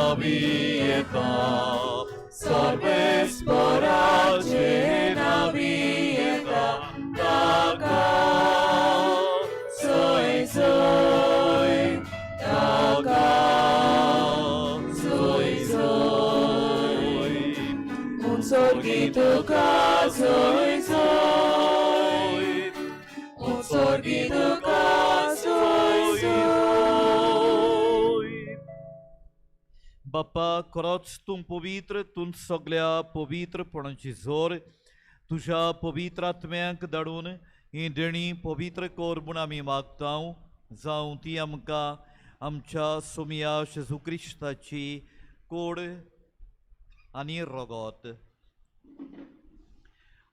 नावी येता, सर्वेस्पराचे नावी येता, ताका जय जय, ताका जय जय. उत्सर्गी तुका जय जय, उत्सर्गी तुका जय जय. बाप्पा, खरोच तूं पवित्र, तूं सगळ्या पवित्रपणाची जोर. तुज्या पवित्र आत्म्याक धाडून ही देणी पवित्र कर म्हूण आमी मागता, जावं ती आमकां आमच्या सोमिया जेजू क्रिस्ताची कोड आनी रगत.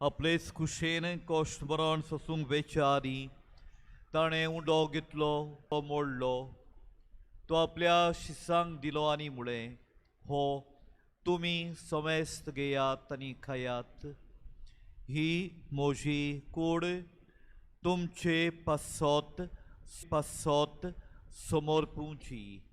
आपलेच कुशेन कश्ट मरण सोसूंक वेचारी ताणें उंडो घेतलो, तो मोडलो, तो आपल्या शिसांक दिलो आनी मुळें, हो तुमी समेस्त घेयात आनी खायात. ही म्हजी कूड, तुमचे पासत पासत समर्पूची.